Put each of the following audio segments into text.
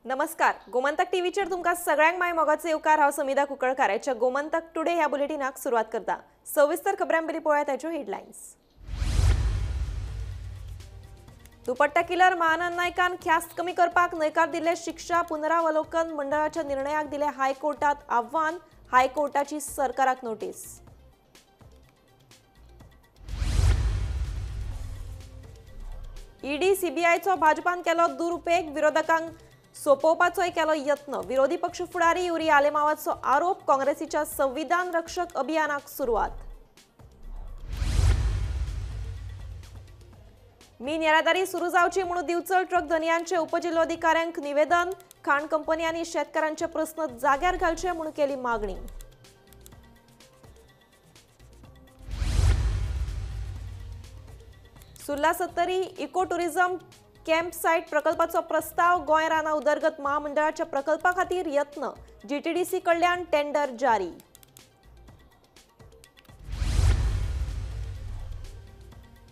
नमस्कार, गोमंतक टीव्हीचेर तुमकां सगळ्यांक my मोगाचो येवकार। हांव समिधा कुंकळकार ह्या गोमंतक टुडे ह्या बुलेटिनाक सुरवात करता। सविस्तर खबरां पयलीं पळोवया ताच्यो हेडलायन्स। दुपट्टा किलर महानंद नायकान ख्यास्त कमी करपाक न्हयकार दिल्ले शिक्षा पुनरावलोकन मंडळाच्या निर्णयाक दिले हायकोर्टात आव्हान। हायकोर्टाची सरकाराक नोटीस। ईडी सीबीआयचो भाजपान केलो दुरुपेग, विरोधकांक सोपोवपाचोय केलो यत्न। विरोधी पक्ष फुडारी युरी आलेमावाचो आरोप, काँग्रेसीच्या संविधान रक्षक अभियानाक सुरवात। मीन येरादारी सुरू जावची म्हणून दिवचल ट्रक धनयांचे उपजिल्होधिकाऱ्यांक निवेदन। खाण कंपन्यांनी शेतकारांचे प्रस्न जाग्यार घालचे म्हणून केली मागणी। Surla Sattari eco tourism camp site प्रकल्पाचो प्रस्ताव गोंय रानां उदरगत महामंडळाच्या प्रकल्पा खातीर यत्न। जीटीडीसी कडल्यान टेंडर जारी।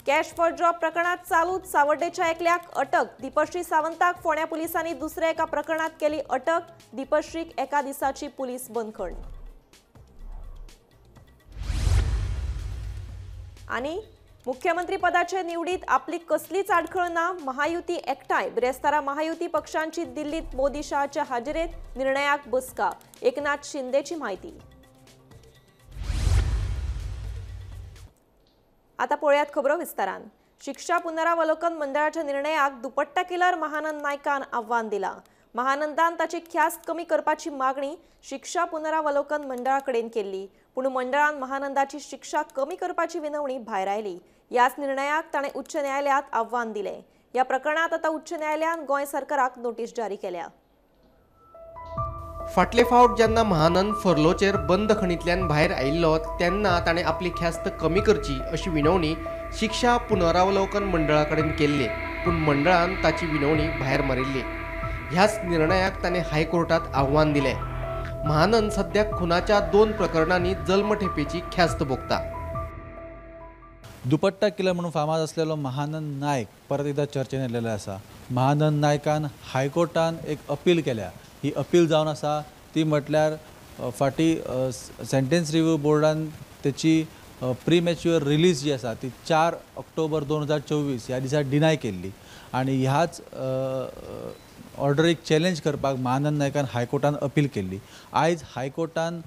कॅश फॉर जॉब प्रकरणात चालूच सावर्डेच्या एकल्याक अटक। दीपश्री सावंताक फोंड्या पुलिसांनी दुसऱ्या एका प्रकरणात केली अटक। दीपश्रीक एका दिसाची पुलीस बंदखण। आनी मुख्यमंत्री पदाचे निवडीत आपली कसलीच आडखळ ना, महायुती एकठांय। बिरेस्तारा महायुती पक्षांची दिल्लीत मोदी शहाच्या हाजेरेत निर्णयाक बसका। एकनाथ शिंदेची माहिती। आता पळयात खबरो विस्तारान। शिक्षा पुनरावलोकन मंडळाच्या निर्णयाक दुपट्टा किलर महानंद नायकान आव्हान दिला। महानंदान ताची ख्यास्त कमी करपाची मागणी शिक्षा पुनरावलोकन मंडळाकडेन केल्ली, पूण मंडळान महानंदाची शिक्षा कमी करपाची विनवणी भायर आयली। ह्याच निर्णयाक ताणें उच्च न्यायालयात आव्हान दिलें। ह्या प्रकरणात आतां उच्च न्यायालयान गोंय सरकाराक नोटीस जारी केल्या। फाटले फावट जेन्ना महानंद फर्लोचेर बंदखणींतल्यान भायर आयिल्लो तेन्ना ताणें आपली ख्यास्त कमी करची अशी विनवणी शिक्षा पुनरावलोकन मंडळा कडेन केल्ली, पूण मंडळान ताची विनवणी भायर मारिल्ली। ह्याच निर्णयाक ताणें हायकोर्टात आव्हान दिलें। महानंद सद्याक खुनाच्या 2 प्रकरणांनी जल्मठेपेची ख्यास्त भोगता। दुपट्टा किलर म्हणून फामाद असलेलो महानंद नायक परत एकदा चर्चेन येयलेलो आसा। महानंद नायकान हायकोर्टान एक अपील केल्या। ही अपील जावन आसा ती म्हटल्यार फाटीं सेंटेन्स रिव्यू बोर्डान तेची प्रीमॅच्युअर रिलीज जी आसा ती 4 ऑक्टोबर 2024 ह्या दिसा डिनाय केल्ली आनी ह्याच ऑर्डरीक चॅलेंज करपाक महानंद नायकान हायकोर्टान अपील केल्ली। आयज हायकोर्टान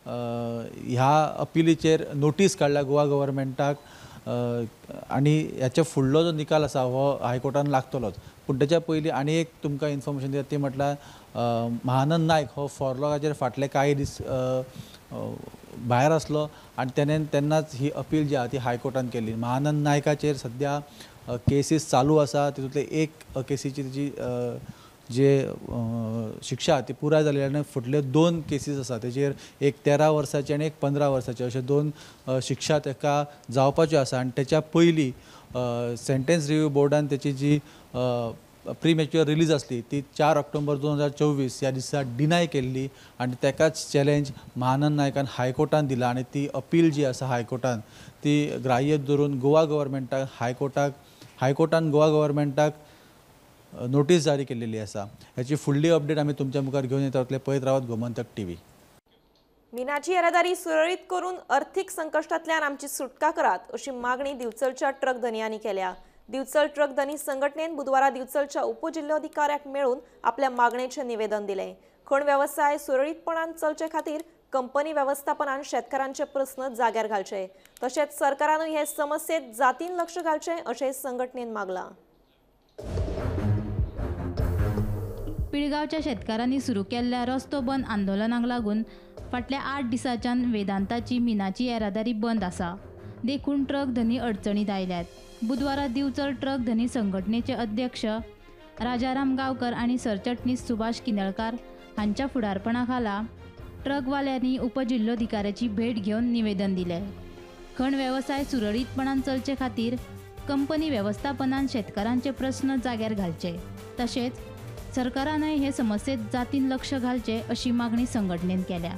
ह्या अपिलीचेर नोटीस काडल्या गोवा गव्हर्मेंटाक आनी ह्याच्या फुडलो जो निकाल आसा हो हायकोर्टान लागतलोच। पूण तेच्या पयलीं आनी एक तुमकां इन्फॉर्मेशन दिता ती म्हटल्यार महानंद नायक हो फॉरलॉगाचेर फाटले कांय दीस भायर आसलो आनी तेणें तेन्नाच ही अपील जी आसा ती हायकोर्टान केल्ली। महानंद नायकाचेर सद्या केसीस चालू आसा, तितूंतले एक केसीची तेजी जे शिक्षा ती पुराय जाली आनी फुडले 2 केसीस आसा तेजेर एक 13 वर्साची आनी एक 15 वर्साची अशे 2 शिक्षा ताका जावपाच्यो आसा। आनी तेच्या पयलीं सेंटेन्स रिव्यू बोर्डान तेची जी प्रीमॅच्युअर रिलीज आसली ती 4 ऑक्टोबर 2024 ह्या दिसा डिनाय केल्ली आनी तेकाच चॅलेंज महानंद नायकान हायकोर्टान दिला आनी ती अपील जी आसा हायकोर्टान ती ग्राह्य धरून गोवा गव्हर्मेंटाक हायकोर्टान गोवा गव्हर्मेंटाक नोटीस जारी केलेली आसा। ह्याची फुडली अपडेट आमी तुमच्या मुखार घेवन येता। पळयत रावात गोमंतक टीव्ही। मिनाची येरादारी सुरळीत करून अर्थीक संकश्टांतल्यान आमची सुटका करात अशी मागणी दिवचलच्या ट्रक धनयांनी केल्या। दिवचल ट्रक धनी संघटनेन बुधवारा दिवचलच्या उपजिल्होधिकाऱ्याक मेळून आपल्या मागणेचें निवेदन दिलें। खण वेवसाय सुरळीतपणान चलचे खातीर कंपनी वेवस्थापनान शेतकारांचे प्रस्न जाग्यार घालचे, तशेंच सरकारानूय हे समस्येत जातीन लक्ष घालचें अशें संघटनेन मागलां। पिळगांवच्या शेतकारांनी सुरू केल्ल्या रस्तो बंद आंदोलनाक लागून फाटल्या 8 दिसांच्यान वेदांताची मिनाची येरादारी बंद आसा, देखून ट्रक धनी अडचणीत आयल्यात। बुधवारा दिवचल ट्रक धनी संघटनेचे अध्यक्ष राजाराम गांवकर आनी सरचटणीस सुभाष किनळकार हांच्या फुडारपणा खाला ट्रकवाल्यांनी उपजिल्होधिकाऱ्याची भेट घेवन निवेदन दिलें। खण वेवसाय सुरळीतपणान चलचे खातीर कंपनी वेवस्थापनान शेतकारांचे प्रस्न जाग्यार घालचे, तशेंच सरकारानय हे समस्येत जातीन लक्ष घालचे अशी मागणी संघटनेन केल्या।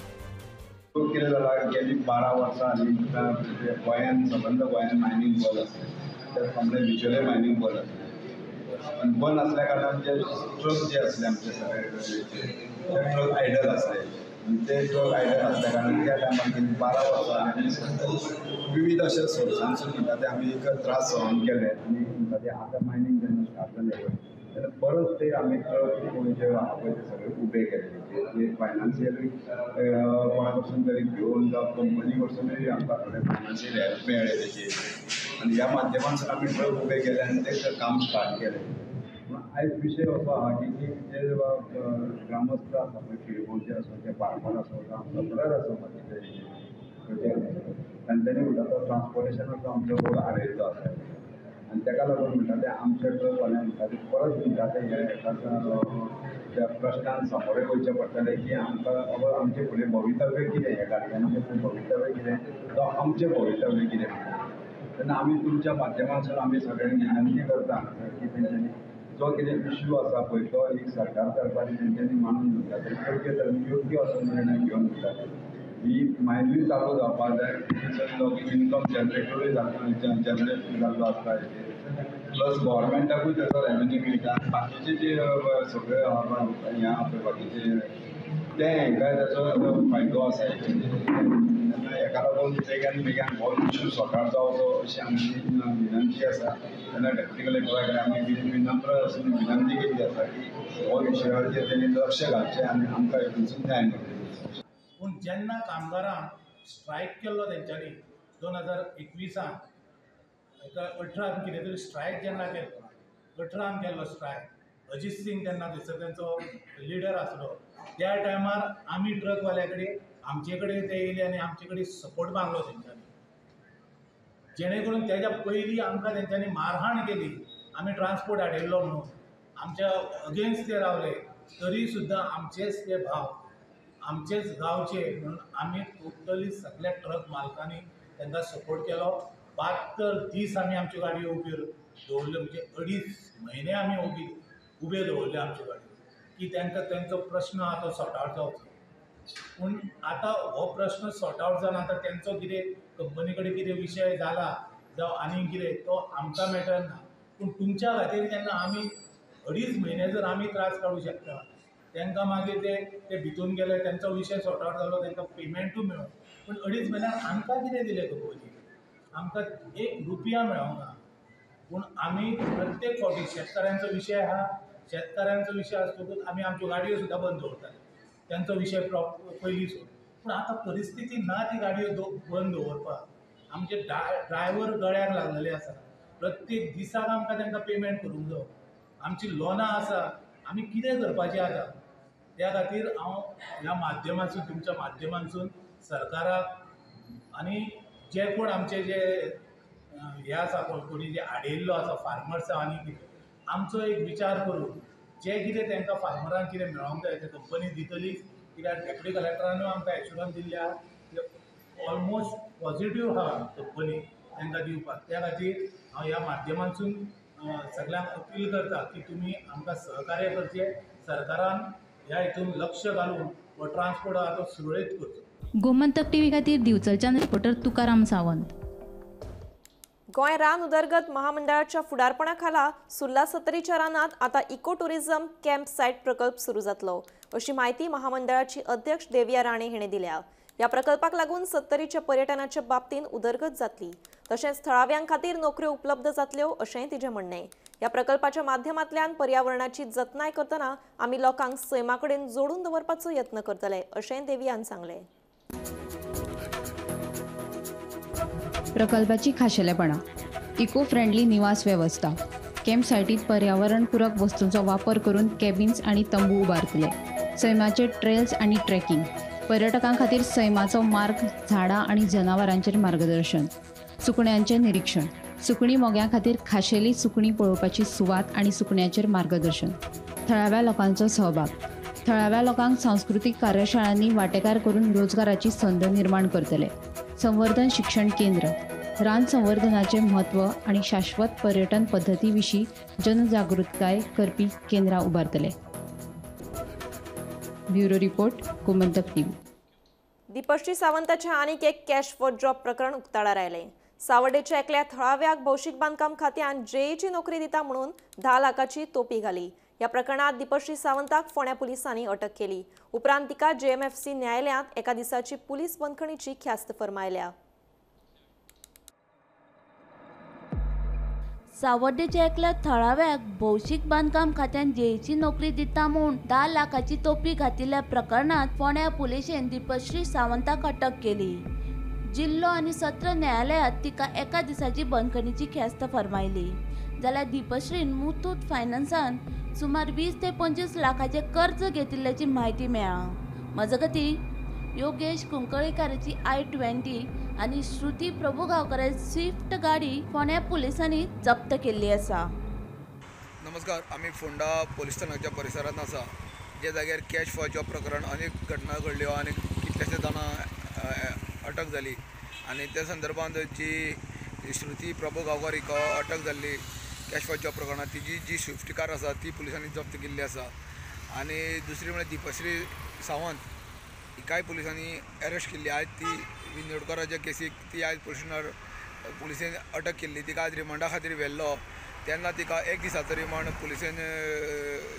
कितें जालां, गेली 12 वर्सां आनी गोंयान सबंद गोंयान मायनींग बंद आसा, त्याच प्रमाणे बिचोले मायनींग बंद आसा। आनी बंद आसल्या कारणान जे ट्रक जे आसले आमचे सगळे ते ट्रक आयडल आसले आनी ते ट्रक आयडल आसल्या कारणान त्या टायमार गेली 12 वर्सां आमी विविध अशा सोर्सांसून म्हणटा ते आमी एक त्रास सहन केले आनी म्हणटा ते आतां मायनींग जेन्ना स्टार्ट जालें पळय तेन्ना परत ते आमी ट्रक जे आहा पळय ते सगळे उबे केले जे फायनान्शियली कोणा कडसून तरी घेवन जावं कंपनी कडसूनय आमकां थोडे फायनान्शियल हेल्प मेळ्ळें तेजेर आनी ह्या माध्यमांतसून आमी ट्रक उबे केले आनी ते काम स्टार्ट केलें. पूण आयज विशय असो आहा की जे ग्रामस्थ आसा पळय किरकोळचे आसूं ते फार्मर आसूं जावं सप्लायर आसूं बाकीचे तांच्यांनी म्हणटा तो ट्रान्सपोर्टेशनाचो आमचो रोड आडयल्लो आसा आनी ताका लागून म्हणटा ते आमचे ट्रकवाले म्हणटा ते परत म्हणटा ते ह्या हेका त्या प्रश्नान सामोरे वयचें पडटलें की आमकां बाबा आमचें फुडें भवितव्य कितें, ह्या गाडयांचें फुडें भवितव्य कितें जावं आमचें भवितव्य कितें. तेन्ना आमी तुमच्या माध्यमांतसून आमी सगळ्यांक विनंती करता की तेंच्यांनी जो कितें इश्यू आसा पळय तो एक सरकार दरबारी तेंच्यांनी मांडून म्हणटा ते योग्य तरेन योग्य असो निर्णय घेवन म्हणटा ही मायनूय चालू जावपाक जाय, तितून लोक इनकम जनरेटरूय जनरेट जाल्लो आसता प्लस गव्हर्मेंटाकूय तेचो रेवेन्यू मेळटा. बाकीचे जे सगळे हें आहा पळय बाकीचे ते हेंकाय तेचो फायदो आसा. तेन्ना हेका लागून बेगान बेगान हो इश्यू सॉर्ट आवट जावचो अशी आमची विनंती आसा. तेन्ना डेप्युटी कलेक्टरा कडेन आमी विनम्र अशी विनंती केल्ली आसा की हो विशयाचेर तेणी लक्ष घालचें आनी आमकां हितूनसून न्याय मेळटलो. पूण जेन्ना कामगारांक स्ट्रायक केल्लो तेंच्यांनी 2021 एका 18 कितें तरी स्ट्रायक जेन्ना केल्लो 18 केल्लो स्ट्रायक, अजीत सिंग तेन्ना थंयसर तेंचो लिडर आसलो त्या टायमार आमी ट्रकवाल्या कडेन आमचे कडेन ते येयले आनी आमचे कडेन सपोर्ट मागलो तेंच्यांनी, जेणे करून तेज्या पयलीं आमकां तेंच्यांनी मारहाण केली, आमी ट्रान्सपोर्ट हाडिल्लो म्हणून आमच्या अगेन्स्ट ते रावले, तरी सुद्दां आमचेच ते भाव आमचेच गांवचे म्हणून आमी टोटली सगळ्या ट्रक मालकांनी तांकां सपोर्ट केलो. 72 दीस आमी आमच्यो गाडयो उब्यो दवरल्यो, म्हणजे 2.5 म्हयने आमी उब्यो दवरल्यो आमच्यो गाडयो की तांकां तेंचो प्रश्न आहा तो सॉर्ट आवट जावचो. पूण आतां हो प्रश्न सॉर्ट आवट जावन आतां तेंचो कितें कंपनी कडेन कितें विशय जाला जावं आनी कितें तो आमकां मॅटर ना, पूण तुमच्या खातीर जेन्ना आमी 2.5 म्हयने जर आमी त्रास काडूं शकता तांकां मागीर ते भितून गेले, तेंचो विशय सॉर्ट आवट जालो, तांकां पेमेंटूय मेळ्ळो, पूण 2.5 म्हयन्याक आमकां कितें दिलें कंपनीन, आमकां 1 रुपया मेळोंक ना. पूण आमी प्रत्येक फावटी शेतकाऱ्यांचो विशय आहा, शेतकाऱ्यांचो विशय आसतकूच आमी आमच्यो गाडयो सुद्दां बंद दवरताले, तेंचो विशय पयलीं सोड. पूण आतां परिस्थिती ना ती गाडयो बंद दवरपाक, आमचे ड्रायव्हर गळ्याक लागलेले आसा, प्रत्येक दिसाक आमकां तांकां पेमेंट करूंक जायो, आमची लोनां आसा, आमी कितें करपाचें आतां. त्या खातीर हांव ह्या माध्यमांतसून तुमच्या माध्यमांतसून सरकाराक आनी जे कोण आमचे जे हे आसा कोणी जे आडयल्लो आसा फार्मर्स आनी कितें आमचो एक विचार करून जे कितें तांकां फार्मरांक कितें मेळोंक जाय ते कंपनी दितलीच, कित्याक डेप्युटी कलेक्टरानूय आमकां एश्युरन्स दिल्ली आहा ऑलमोस्ट पॉझिटीव आहा कंपनी तांकां दिवपाक. त्या खातीर हांव ह्या माध्यमांतसून सगळ्यांक अपील करता की तुमी आमकां सहकार्य करचें, सरकारान ह्या हितून लक्ष घालून हो ट्रान्सपोर्ट आहा तो सुरळीत करचो. गोमंतक टीव्ही खातीर दिवचलच्यान रिपोर्टर तुकाराम सावंत. गोंय रान उदरगत महामंडळाच्या फुडारपणा खाला सुर्ला सत्तरीच्या रानात आता इको टुरिझम कॅम्प सायट प्रकल्प सुरू जातलो अशी माहिती महामंडळाची अध्यक्ष देविया राणे हिणे दिल्या. ह्या प्रकल्पाक लागून सत्तरीच्या पर्यटनाच्या बाबतींत उदरगत जातली, तशेंच थळाव्यां खातीर नोकऱ्यो उपलब्ध जातल्यो अशेंय तिचें म्हणणें. ह्या प्रकल्पाच्या माध्यमांतल्यान पर्यावरणाची जतनाय करतना आमी लोकांक सैमा कडेन जोडून दवरपाचो यत्न करतले अशेंय देवियान सांगलें. प्रकल्पाची खाशेलेपणां इको फ्रेंडली निवास वेवस्था, कॅम्प सायटीत पर्यावरणपूरक वस्तूंचो वापर करून कॅबिन्स आनी तंबू उबारतले, सैमाचे ट्रेल्स आनी ट्रेकिंग, पर्यटकां खातीर सैमाचो मार्ग, झाडां आनी जनावरांचेर मार्गदर्शन, सुकण्यांचें निरीक्षण, सुकणी मोग्यां खातीर खाशेली सुकणी पळोवपाची सुवात आनी सुकण्याचेर मार्गदर्शन, थळाव्या लोकांचो सहभाग, थळाव्या लोकांक सांस्कृतीक कार्यशाळांनी वांटेकार करून रोजगाराची संद निर्माण करतले, संवर्धन शिक्षण केंद्र, रान संवर्धनाचें म्हत्व आनी शाश्वत पर्यटन पद्दती विशीं जनजागृताय करपी केंद्रां उबारतले. Bureau report, Gomantak TV. Deepashri सावंताच्या आनीक एक कॅश फॉर जॉब प्रकरण उक्ताडार आयलें. सावर्डेच्या एकल्या थळाव्याक भौशीक बांदकाम खात्यान जेईची नोकरी दिता म्हणून 10 लाखाची तोपी घाली। ह्या प्रकरणात दीपश्री सावंताक फोंड्या पुलिसांनी अटक केली। उपरांत तिका जेएमएफसी न्यायालयांत एका दिसाची पुलीस बंदखणीची ख्यास्त फर्मायल्या। सावर्डेच्या एकल्या थळाव्याक भौशीक बांदकाम खात्यान जेईची नोकरी दिता म्हूण 10 लाखाची तोपी घातिल्ल्या प्रकरणात फोंड्या पुलिशेन दीपश्री सावंताक अटक केली। जिल्लो आनी सत्र न्यायालयात तिका एका दिसाची बंदखणीची ख्यास्त फर्मायली। जाल्यार दीपश्रीन मुथूट फायनान्सान सुमार 20 ते 25 लाखाचे कर्ज घेतिल्ल्याची म्हायती मेळ्ळा। मजगती योगेश कुंकळीकाराची i20 आनी श्रुती प्रभुगांवकराची स्विफ्ट गाडी फोंड्या पुलिसांनी जप्त केल्ली आसा। नमस्कार, आमी फोंडा पोलीस स्थानकाच्या परिसरांत आसा, ज्या जाग्यार कॅश फॉर जॉब प्रकरण अनेक घटना घडल्यो आनी कितलेशे जाणां अटक जाली आनी त्या संदर्भात जी श्रुती प्रभू गांवकर हिका अटक जाल्ली कॅश फॉर जॉब प्रकरणांत, तिजी जी स्विफ्ट कार आसा ती पुलिसांनी जप्त केल्ली आसा। आनी दुसरी म्हळ्यार दीपश्री सावंत हिकाय पुलिसांनी अरेस्ट केल्ली। आयज ती विंदोडकराच्या केसीक ती आयज पुलिसेन अटक केल्ली। तिका आयज रिमांडा खातीर व्हेल्लो तेन्ना तिका एक दिसाचो रिमांड पुलिसेन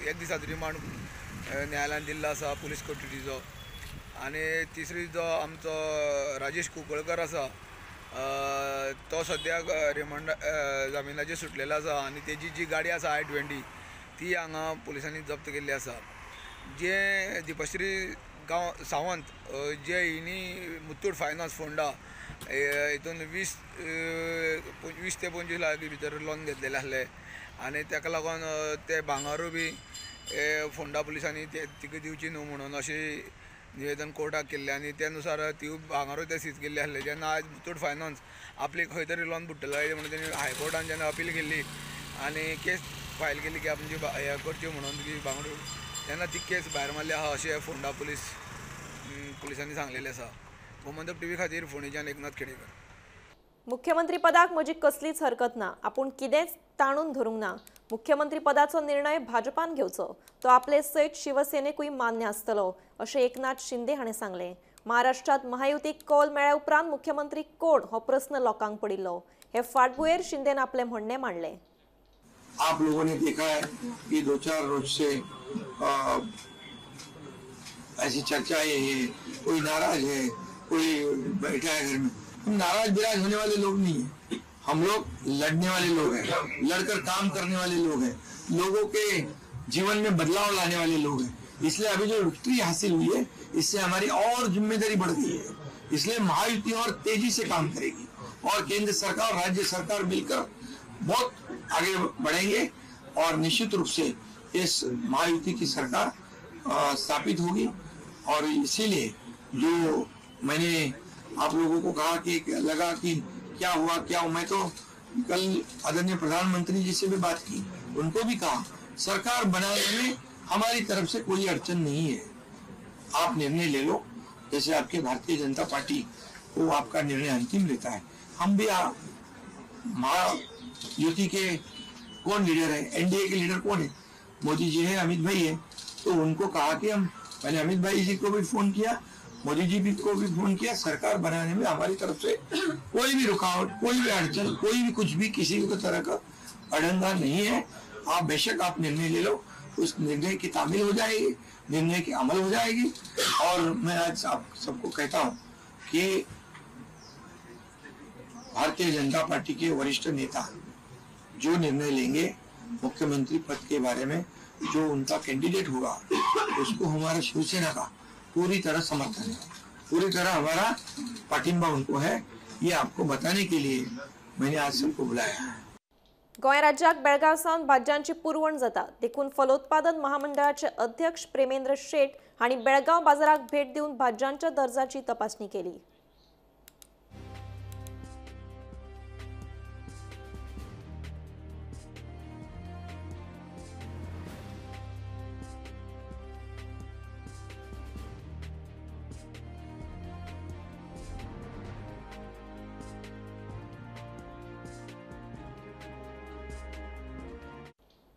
एक दिसाचो रिमांड न्यायालयान दिल्लो आसा पुलीस कोठडीचो। आनी तिसरी जो आमचो राजेश कुंकळकर आसा तो सद्याक रिमांड जामिनाचेर सुटलेलो आसा आनी तेजी जी गाडी आसा i20 ती हांगा पुलिसांनी जप्त केल्ली आसा। जे दीपश्री गांव सावंत जे हिणी मुथूट फायनान्स फोंडा हितून 20 ते 25 लाख भितर लोन घेतलेलें आसलें आनी ताका लागून ते भांगारूय बी फोंडा पुलिसांनी तिका दिवची न्हू म्हणून अशें निवेदन कोर्टाक केल्लें आनी त्या नुसार ती भांगारूय ते सीज केल्ले आसले। जेन्ना आयज मुथूट फायनान्स आपली खंय तरी लोन बुडटलें म्हणून तेणी हायकोर्टान जेन्ना अपील केल्ली आनी केस फायल केली की आमची हें करची म्हणून ती भांगरूय, तेन्ना ती केस भायर मारली आसा अशें फोंडा पुलिसांनी सांगलेलें आसा। गोमंतक टीव्ही खातीर फोंडेच्यान एकनाथ खेडेकर। मुख्यमंत्री पदाक म्हजी कसलीच हरकत ना, आपूण कितेंच ताणून धरूंक ना। मुख्यमंत्री पदाचो निर्णय भाजपान घेवचो, तो आपले सयत शिवसेनेकूय मान्य आसतलो अशें एकनाथ शिंदे हाणें सांगलें। महाराष्ट्रात महायुतीक कौल मेळ्ळ्या उपरांत मुख्यमंत्री कोण हो प्रस्न लोकांक पडिल्लो। हे फाटभुंयेर शिंदेन आपलें म्हणणें मांडलें। आप लोगों ने देखा है कि 2-4 रोज से ऐसी चर्चाएं है, कोई नाराज है, कोई बैठा है घर में। हम नाराज बिराज होने वाले लोग नहीं है, हम लोग लड़ने वाले लोग हैं, लड़कर काम करने वाले लोग हैं, लोगों के जीवन में बदलाव लाने वाले लोग हैं। इसलिए अभी जो विक्ट्री हासिल हुई है इससे हमारी और जिम्मेदारी बढ़ गई है। इसलिए महायुति और तेजी से काम करेगी और केंद्र सरकार और राज्य सरकार मिलकर बहुत आगे बढ़ेंगे और निश्चित रूप से इस महायुति की सरकार स्थापित होगी। और इसीलिए जो मैंने आप लोगों को कहा कि लगा कि क्या हुआ क्या हुआ, मैं तो कल आदरणीय प्रधानमंत्री जी से भी बात की, उनको भी कहा सरकार बनाने में हमारी तरफ से कोई अड़चन नहीं है, आप निर्णय ले लो। जैसे आपके भारतीय जनता पार्टी को आपका निर्णय अंतिम लेता है, हम भी महायुति के कौन लीडर है, एनडीए के लीडर कौन है, मोदी जी है, अमित भाई है, तो उनको कहा कि हम, मैंने अमित भाई जी को भी फोन किया, मोदी जी भी को भी फोन किया, सरकार बनाने में हमारी तरफ से कोई भी रुकावट, कोई भी अड़चन, कोई भी कुछ भी किसी भी तरह का अड़ंगा नहीं है। आप बेशक आप निर्णय ले लो, उस निर्णय की तामील हो जाएगी, निर्णय की अमल हो जाएगी। और मैं आज आप सबको कहता हूँ कि भारतीय जनता पार्टी के वरिष्ठ नेता जो निर्णय लेंगे मुख्यमंत्री पद के बारे में, जो उनका कैंडिडेट होगा उसको हमारा शिवसेना का पूरी तरह समर्थन है, पूरी तरह हमारा पाठिंबा उनको है। ये आपको बताने के लिए मैंने आज सबको बुलाया है। गोंय राज्याक बेळगांव सावन भाज्यांची पुरवण जाता, देखून फलोत्पादन महामंडळाचे अध्यक्ष प्रेमेंद्र शेट हांणी बेळगांव बाजाराक भेट दिवन भाज्यांच्या दर्जाची तपासणी केली।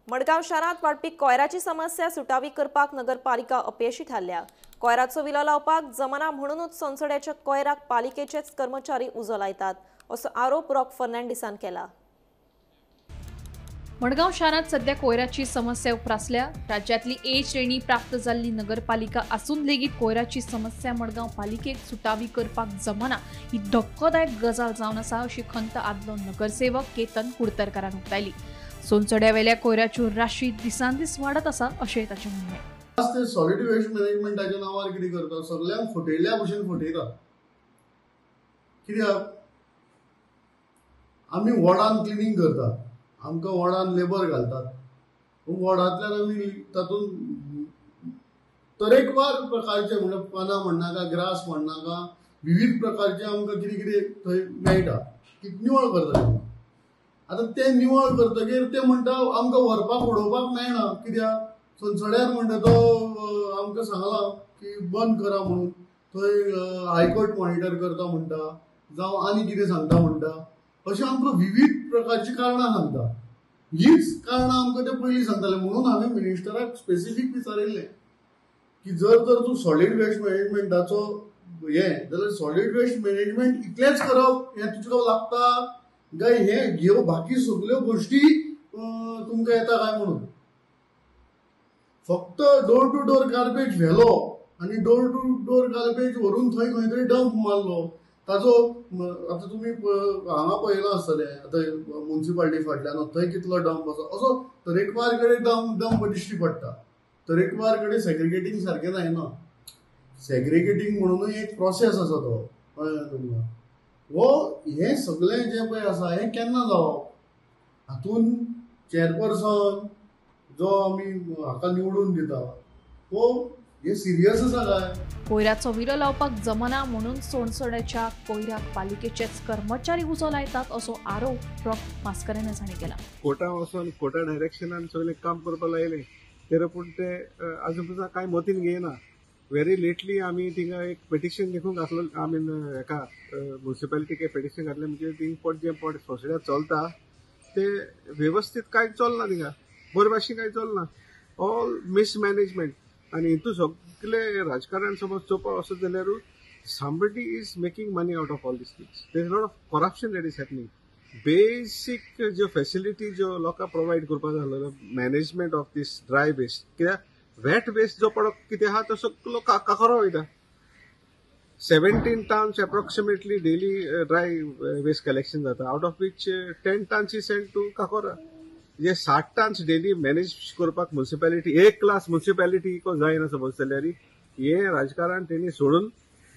मडगांव शारांत वाडपी कोयराची समस्या सुटावी करपाक नगरपालिका अपयशी थारल्या। कोयराचो विलो लावपाक जमना म्हणूनच सोनसड्याच्या कोयराक पालिकेचेच कर्मचारी उजो लायतात असो आरोप रॉक फर्नांडीसान केला। मडगांव शारांत सध्या कोयराची समस्या उप्रासल्या। राज्यांतली ए श्रेणी प्राप्त जाल्ली नगरपालिका आसून लेगीत कोयराची समस्या मडगांव पालिकेक सुटावी करपाक जमना ही धक्कोदायक गजाल जावन आसा अशी खंत आदलो नगरसेवक केतन कुडतरकारान उक्तायली। सोनसड्यावेल्या कोयराच्यो राशी दिसान दीस वाडत आसा अशें ताचें म्हणणें। आज ते सॉलिड वेस्ट मॅनेजमेंटाच्या नांवार कितें करता, सगल्यांक फटयल्या भशेन फटयता। कित्याक आमी वॉर्डान क्लिनींग करता, आमकां वॉर्डान लेबर घालतात, वॉर्डांतल्यान आमी तातूंत तरेकवार प्रकारचे म्हणजे पानां म्हणनाका, ग्रास म्हणनाका, विविध प्रकारचे आमकां कितें कितें थंय मेळटा, निवळ करता। आतां तें निवळ करतकीर ते म्हणटा आमकां व्हरपाक उडोवपाक मेळना, कित्याक सोनसड्यार म्हणटा तो आमकां सांगलां की बंद करा म्हणून, थंय हायकोर्ट मॉनिटर करता म्हणटा, जावं आनी कितें सांगता म्हणटा, अशें आमकां विविध प्रकारची कारणां सांगता। हीच कारणां आमकां ते पयलीं सांगताले, म्हणून हांवें मिनिस्टराक स्पेसिफीक विचारिल्लें की जर तर तूं सॉलीड वेस्ट मॅनेजमेंटाचो हें जाल्यार सॉलीड वेस्ट मॅनेजमेंट इतलेंच करप हें तुका लागता काय हें ह्यो बाकी सगल्यो गोश्टी तुमकां येता काय म्हणून। फक्त डोर टू डोर गार्बेज व्हेलो आनी डोर टू डोर गार्बेज व्हरून थंय खंय तरी डंप मारलो ताजो आतां तुमी हांगा पळयलां आसतलें, आतां मुन्सिपालिटी फाटल्यान थंय कितलो डंप आसा, असो तरेकवार कडेन डंप दिश्टी पडटा। तरेकवार कडेन सेग्रिगेटींग सारकें जायना, सेग्रिगेटींग म्हणूनय एक प्रोसेस आसा तो, कळ्ळें तुमकां। हो हें सगळें जें पळय आसा हें केन्ना जावप, हातून चेअरपर्सन जो आमी हाका निवडून दिता हो हे सिरियस आसा काय। कोयराचो विलो लावपाक जमना म्हणून सोनसड्याच्या कोयराक पालिकेचेच कर्मचारी उजो लायतात असो आरोप रॉक मास्करेन्हस हांणी केला। कोर्टा वचून कोर्टा डायरेक्शनान सगळें काम करपाक लायलें तरी पूण ते आजून पसून कांय मतीन घेयना। व्हेरी लेटली आमी थिंगा एक पिटिशन देखून घातलो, I mean हेका म्युनिसिपालिटीक पिटिशन घातलें, म्हणजे थिंग पट जें पट सोसड्यार चलता ते वेवस्थीत कांय चलना, थिंगा बरे भाशेन कांय चलना, ऑल मिसमॅनेजमेंट। आनी हितून सगळे राजकारण समज चोवपाक वचत जाल्यार somebody is making money out of all these things. There is lot of corruption that is happening. Basic ज्यो फॅसिलिटी ज्यो लोकांक प्रोवायड करपाक जाय management of this dry waste, कित्याक वेट वेस्ट जो पडो कितें आहा तो सगळो काकरो वयता। 17 tons approximately daily dry waste collection जाता, out of which 10 tons is send to Cacora. जे 60 टन्स डेली मॅनेज करपाक म्युनिसिपालिटी, एक क्लास म्युनिसिपालिटी जायना समज जाल्यार हे राजकारण तेणी सोडून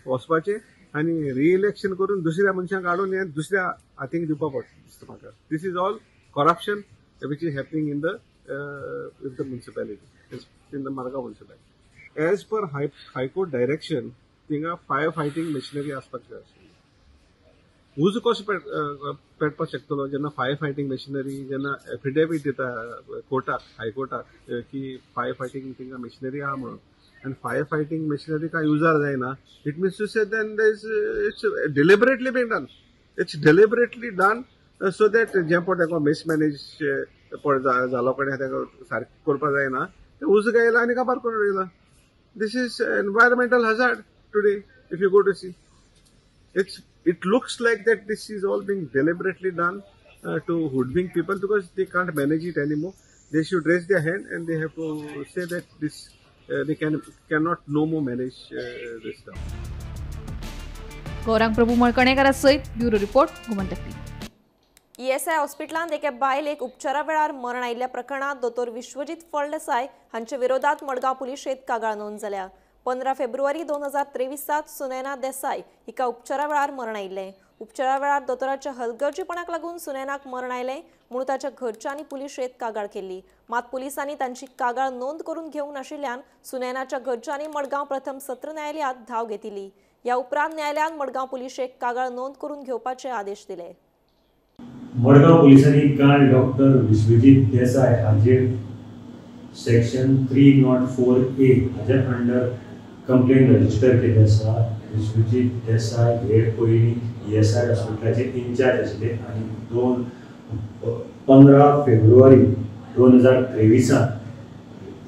वचपाचें आनी रिइलेक्शन करून दुसऱ्या मनशांक हाडून हें दुसऱ्या हातीक दिवपा पडटा दिसता म्हाका। This is all corruption which is happening in the municipality, in the Margao municipality. As per high court direction थिंगा फायर फायटींग मशिनरी आसपाक जाय आशिल्ली। उजो कसो पेटपाक शकतलो जेन्ना फायर फायटींग मशिनरी, जेन्ना एफिडेवीट दिता कोर्टाक, हायकोर्टाक की फायर फायटींग थिंगा मशिनरी आहा म्हणून, आनी फायर फायटींग मशिनरी कांय युजार जायना, it means to say then there is it's deliberately been done, it's deliberately done so that जें पळय ताका मिसमॅनेज पळय जालो कडेन ताका सारकें करपाक जायना, तें उजो गायला आनी काबार करून उडयला। This is environmental hazard today if you go to see. It looks like that this is all being deliberately done to hoodwink people because they can't manage it anymore. They should raise their hand and they have to say that this they cannot no more manage this stuff. Gaurang Prabhu मळकणेकरा सयत bureau report, Gomantak TV. ESI हॉस्पिटलांत एके बायलेक उपचारा वेळार मरण आयिल्ल्या प्रकरणांत दोतोर विश्वजीत फळदेसाय हांचे विरोधात मडगांव पुलिशेंत कागाळ नोंद जाल्या। 15 फेब्रुवारी 2023 सुनैना देसाय हिका उपचारा वेळार मरण आयिल्लें। उपचारा वेळार दोतोराच्या हलगर्जीपणाक लागून सुनैनाक मरण आयलें म्हणून ताच्या घरच्यांनी पुलिशेंत कागाळ केल्ली। मात पुलिसांनी तांची कागाळ नोंद करून घेवंक नाशिल्ल्यान सुनैनाच्या घरच्यांनी मडगांव प्रथम सत्र न्यायालयांत धांव घेतिल्ली। ह्या उपरांत न्यायालयान मडगांव पुलिशेक कागाळ नोंद करून घेवपाचे आदेश दिले। मडगांव पुलिसांनी काल डॉक्टर विश्वजीत देसाय हाजेर सेक्शन 304A हाज्या अंडर कंप्लेन रजिस्टर केल्ली आसा। विश्वजीत देसाय हे पयलीं ESI हॉस्पिटलाचे इन्चार्ज आशिल्ले आनी 15 फेब्रुवारी 2023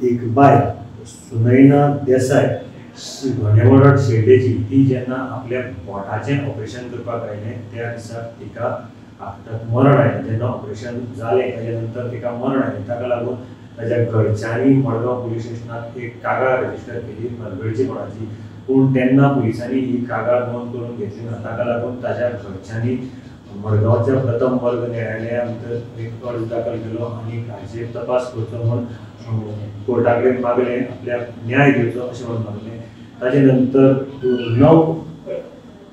एक बायल सुनैना देसाय घणेमोरड शेड्डेची ती जेन्ना आपल्या बोटाचें ऑपरेशन करपाक आयलें त्या दिसा तिका आतां मरण आयलें. जेन्ना ऑपरेशन जालें ताच्या नंतर तिका मरण आयलें. ताका लागून ताच्या घरच्यांनी मडगांव पुलीस स्टेशनाक एक कागाळ रजिस्टर केली हलगर्जीपणाची, पूण तेन्ना पुलिसांनी ही कागाळ नोंद करून घेतली ना. ताका लागून ताच्या घरच्यांनी मडगांवच्या प्रथम वर्ग न्यायालया भितर एक अर्ज दाखल केलो आनी हाचेर तपास करचो म्हूण कोर्टा कडेन मागलें, आपल्याक न्याय दिवचो अशें म्हणून मागलें. ताजे नंतर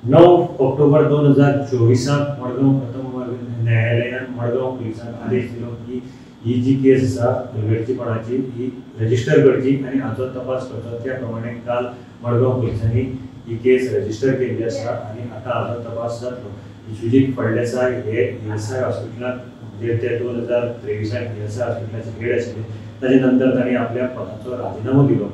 9 ऑक्टोबर 2024 मडगांव प्रथम वर्ग न्यायालयान मडगांव पुलिसांक आदेश दिलो की ही जी केस आसा हलगर्जीपणाची ही रजिस्टर करची आनी हाचो तपास करचो. त्या प्रमाणे काल मडगांव पुलिसांनी ही केस रजिस्टर केल्ली आसा आनी आतां हाचो तपास जातलो. विश्वजीत फळदेसाय हे ESI हॉस्पिटलांत म्हणजे ते 2023 ESI हॉस्पिटलाचे हेड आशिल्ले. ताजे नंतर तांणी आपल्या पदाचो राजिनामो दिलो.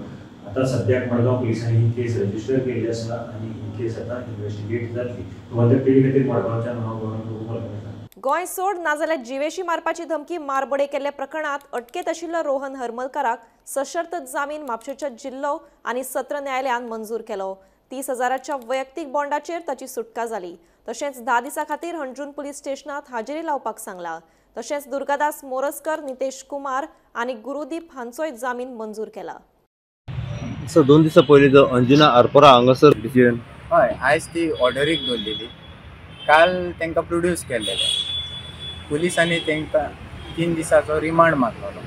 आतां सद्याक मडगांव पुलिसांनी ही केस रजिस्टर केल्ली आसा आनी ही केस आतां इन्वेस्टिगेट जातली. गोमंतक टीव्ही खातीर मडगांवच्यान हांव गौरव प्रभू. गोंय सोड नाजाल्यार जिवेशी मारपाची धमकी मारबडे केल्ल्या प्रकरणात अटकेत आशिल्लो रोहन हरमलकाराक सशर्त जामीन म्हापशेच्या जिल्लो आनी सत्र न्यायालयान मंजूर केलो. 30,000च्या वैयक्तीक बॉन्डाचेर ताची सुटका जाली. तशेंच 10 दिसां खातीर हणजूण पुलीस स्टेशनात हाजेरी लावपाक सांगला. तशेंच दुर्गादास मोरजकर, नितेश कुमार आनी गुरुदीप हांचोय जामीन मंजूर केला. सर, 2 दिसां पयलीं जो अंजुना आरपोरा हांगासर डिसिजन, हय, आयज ती ऑर्डरीक दवरलेली. काल तांकां प्रोड्यूस केल्लेले. पुलिसांनी तांकां 3 दिसांचो रिमांड मागलेलो,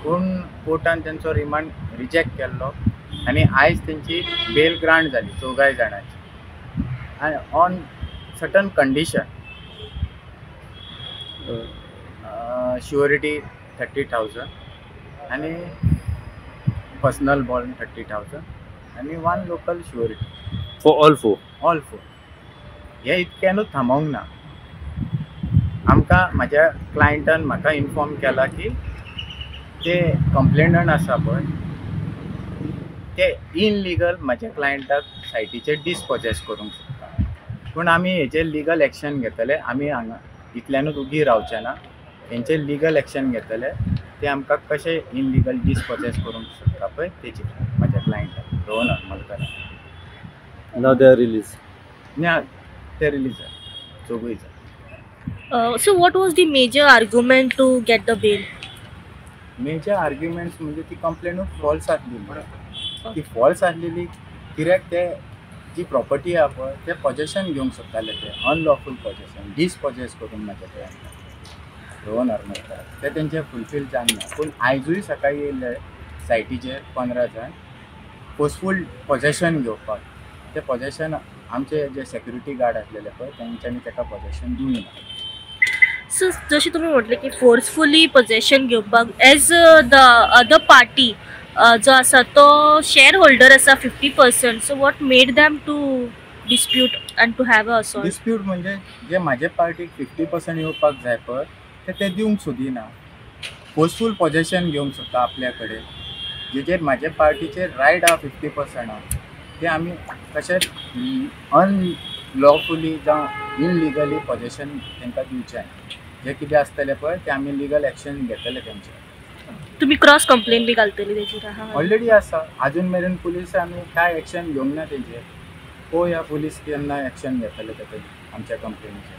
पूण कोर्टान तांचो रिमांड रिजेक्ट केल्लो आनी आयज तेंची बेल ग्रांट जाली चौगाय जाणांची, आनी on certain condition, surety 30,000 आनी पर्सनल बॉन्ड 30,000 आनी 1 local surety for all four. All four. हे इतक्यानूच थांबोवंक ना. आमकां म्हाज्या क्लायंटान म्हाका इन्फॉर्म केला की ते कंप्लेनंट आसा पळय ते इनलिगल म्हाज्या क्लायंटाक सायटीचेर डिसपॉजेस करूंक सोदता, पूण आमी हेचेर लिगल एक्शन घेतले. आमी हांगा इतल्यानूच उगी रावचे ना, हेंचेर लिगल एक्शन घेतले. ते आमकां कशें इनलिगल डिसपॉजेस करूंक सोदता पळय तेचेर म्हाज्या क्लायंटाक Rohan हरमलकाराक. Now they are release ना, ते रिलीज जाले चौगूय जाण. So what was the major argument to get the bail? Major arguments म्हणजे ती कंप्लेनूच फॉल्स आसलेली. ती फॉल्स आसलेली कित्याक ते जी प्रॉपर्टी आहा पळय ते पॉजेशन घेवंक सोदताले, ते अनलॉफूल पॉजेशन डिसपॉजेस करून म्हाज्या क्लायंटाक रोहन हरमलकार ते तेंचे फुलफील जावंक ना. पूण आयजूय सकाळी येयल्ले सायटीचेर 15 जाण फोर्सफूल पॉजेशन घेवपाक. ते पॉजेशन आमचे जे सेक्युरिटी गार्ड आसलेले पळय तेंच्यांनी ताका पॉजेशन दिवंक ना. सो जशें तुमी म्हटलें की फोर्सफुली पॉजेशन घेवपाक, एज the other party जो आसा तो शेअर होल्डर आसा 50%, so what made them to dispute and to have a assault? Dispute म्हणजे जे म्हाजे पार्टीक 50% येवपाक जाय पळय ते दिवंक सोदिना, फोर्सफूल पॉजेशन घेवंक सोदता आपल्या कडेन, जेचेर म्हाजे पार्टीचेर रायट आहा 50% आहा, ते आमी तशेंच अनलॉफुली जावं इनलिगली पॉजेशन तांकां दिवचें. जे कितें आसतलें पळय ते आमी लिगल एक्शन घेतले तेंचेर. तुमी क्रॉस कंप्लेन बी घालतली तेजेर? ऑलरेडी आसा. आजून मेरेन पुलीस आमी कांय एक्शन घेवंक ना तेजेर. पळोवया पुलीस केन्ना एक्शन घेतले तेजेर आमच्या कंप्लेनीचेर.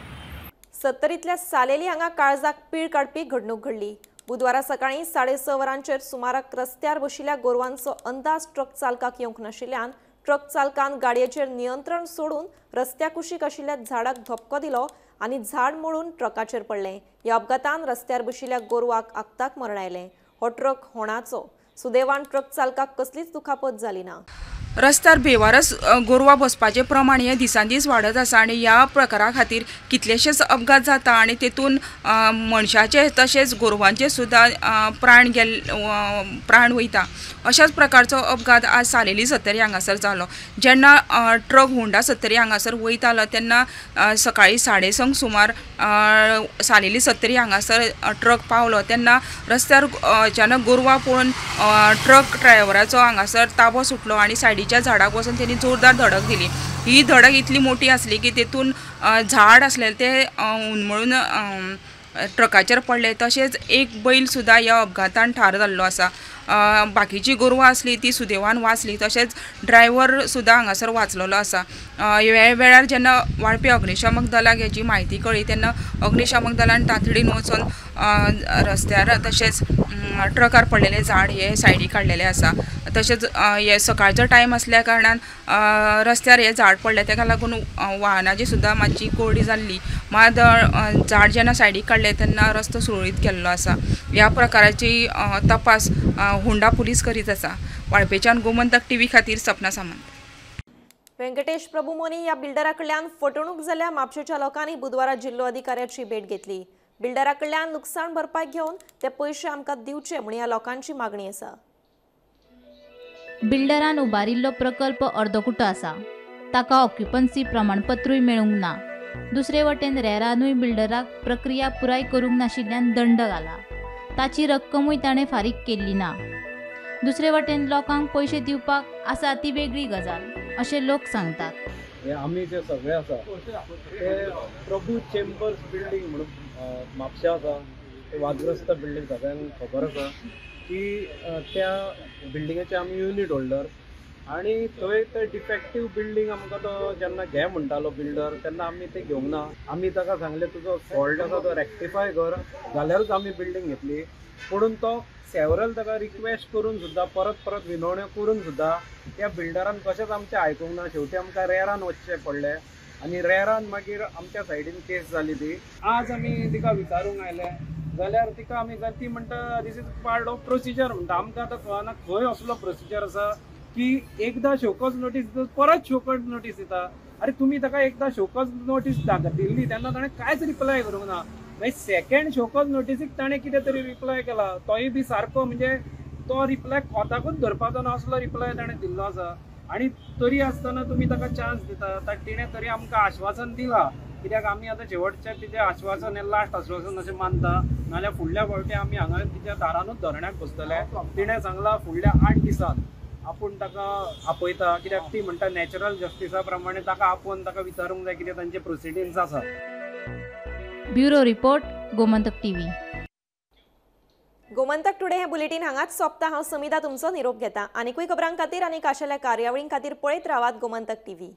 सत्तरींतल्या सालेली हांगा काळजाक पीळ काडपी घडणूक घडली. बुधवारा सकाळी 6:30 वरांचेर सुमाराक रस्त्यार बशिल्ल्या गोरवांचो अंदाज ट्रक चालकाक येवंक नाशिल्ल्यान ट्रक चालकान गाडयेचेर नियंत्रण सोडून रस्त्या कुशीक आशिल्ल्या झाडाक धपको दिलो आनी झाड मोडून ट्रकाचेर पडलें. ह्या अपघातान रस्त्यार बशिल्ल्या गोरवाक आक्ताक मरण आयलें. हो ट्रक होणाचो. सुदैवान ट्रक चालकाक कसलीच दुखापत जाली ना. रस्त्यार बेवारस गोरवां बसपाचें प्रमाण हें दिसान दीस वाडत आसा आनी ह्या प्रकारा खातीर कितलेशेच अपघात जाता आनी तेतून मनशाचे तशेंच गोरवांचे सुद्दां प्राण वयता. अशाच प्रकारचो अपघात आज सालेली सत्तरी हांगासर जालो. जेन्ना ट्रक होंडा सत्तरी हांगासर वयतालो तेन्ना सकाळी 6:30 सुमार सालेली सत्तरी हांगासर ट्रक पावलो तेन्ना रस्त्यार अचानक गोरवां पळोवन ट्रक ड्रायव्हराचो हांगासर ताबो सुटलो आनी सायडीच्या झाडाक वचून तेणी जोरदार धडक दिली. ही धडक इतली मोठी आसली की तेतून झाड आसलें तें उन्मळून ट्रकाचेर पडलें. तशेंच एक बैल सुद्दां ह्या अपघातान ठार जाल्लो आसा. बाकीची गोरवां आसली ती सुदैवान वाचली. तशेंच ड्रायव्हर सुद्दां हांगासर वाचलेलो आसा. ह्या वेळार जेन्ना वाळपे अग्निशामक दलाक हेजी म्हायती कळ्ळी तेन्ना अग्निशामक दलान तातडीन वचून रस्त्यार तशेंच ट्रकार पडलेलें झाड हे सायडीक काडलेलें आसा. तशेंच हे सकाळचो टायम आसल्या कारणान रस्त्यार हे झाड पडलें तेका लागून वाहनाची सुद्दां मातशी कोरडी जाल्ली. मात झाड जेन्ना सायडीक काडलें तेन्ना रस्तो सुरळीत केल्लो आसा. ह्या प्रकाराची तपास होंडा पुलीस करीत आसा. वाळपेच्यान गोमंतक टीव्ही खातीर सपना सामंत. व्यंकटेश प्रभू मोनी ह्या बिल्डरा कडल्यान फटवणूक जाल्ल्या म्हापशेच्या लोकांनी बुधवारा जिल्लो अधिकाऱ्याची भेट घेतली. बिल्डरा कडल्यान नुकसान भरपाय घेवन ते पयशे आमकां दिवचे म्हूण ह्या लोकांची मागणी आसा. बिल्डरान उबारिल्लो प्रकल्प अर्दकुटो आसा. ताका ऑक्युपन्सी प्रमाणपत्रूय मेळूंक ना. दुसरे वटेन रेरानूय बिल्डराक प्रक्रिया पुराय करूंक नाशिल्ल्यान दंड घाला. ताची रक्कमूय ताणें फारीक केल्ली ना. दुसरे वटेन लोकांक पयशे दिवपाक आसा ती वेगळी गजाल अशें लोक सांगतात. हे आमी जे सगळे आसा ते प्रभू चेंबर्स बिल्डींग म्हणून म्हापशा आसा, ते वादग्रस्त बिल्डींग सगळ्यांक खबर आसा की त्या बिल्डिंगेचे आमी युनीट होल्डर आनी थंय ते डिफेक्टीव बिल्डींग आमकां तो जेन्ना घे म्हणटालो बिल्डर तेन्ना आमी ते घेवंक ना. आमी ताका सांगलें तुजो फॉल्ट आसा तो रेक्टिफाय कर जाल्यारूच आमी बिल्डींग घेतली. पूण तो सेवरल ताका रिक्वेस्ट करून सुद्दां परत परत विनवण्यो करून सुद्दां त्या बिल्डरान कशेंच आमचें आयकूंक ना. शेवटी आमकां रेरान वचचें पडलें आनी रेरान मागीर आमच्या सायडीन केस जाली ती. आज आमी तिका विचारूंक आयले जाल्यार तिका आमी ती म्हणटा this is part of procedure म्हणटा. आमकां आतां कळना खंय असलो प्रोसिजर आसा की एकदां शोकॉज नोटीस दिता परत शोकॉज नोटीस दिता. अरे तुमी ताका एकदां शोकॉज नोटीस दिल्ली तेन्ना ताणें कांयच रिप्लाय करूंक ना. मागीर सेकेंड शोकॉज नोटीसीक ताणें कितें तरी रिप्लाय केला तोय बी सारको म्हणजे तो रिप्लाय कोताकूच धरपाचो ना असलो रिप्लाय ताणें दिल्लो आसा. आनी तरी आसतना तुमी ताका चान्स दिता. तिणें तरी आमकां आश्वासन दिलां कित्याक आमी आतां शेवटचें तिचें आश्वासन हें लास्ट आश्वासन अशें मानता. नाजाल्यार फुडल्या फावटी आमी हांगा तिच्या दारानूच धरण्याक बसतले. तिणें सांगलां फुडल्या 8 दिसांत आपूण ताका आपयता कित्याक ती म्हणटा नॅचरल जस्टिसा प्रमाणे ताका आपोवन ताका विचारूंक जाय कितें तांचे प्रोसिडिंग्स आसा. Bureau report, Gomantak TV. Gomantak today हे बुलेटीन हांगाच सोंपता. हांव समिता तुमचो निरोप घेता. आनीकूय खबरां खातीर आनी खाशेल्या कार्यावळीं खातीर पळयत रावात गोमंतक टीव्ही.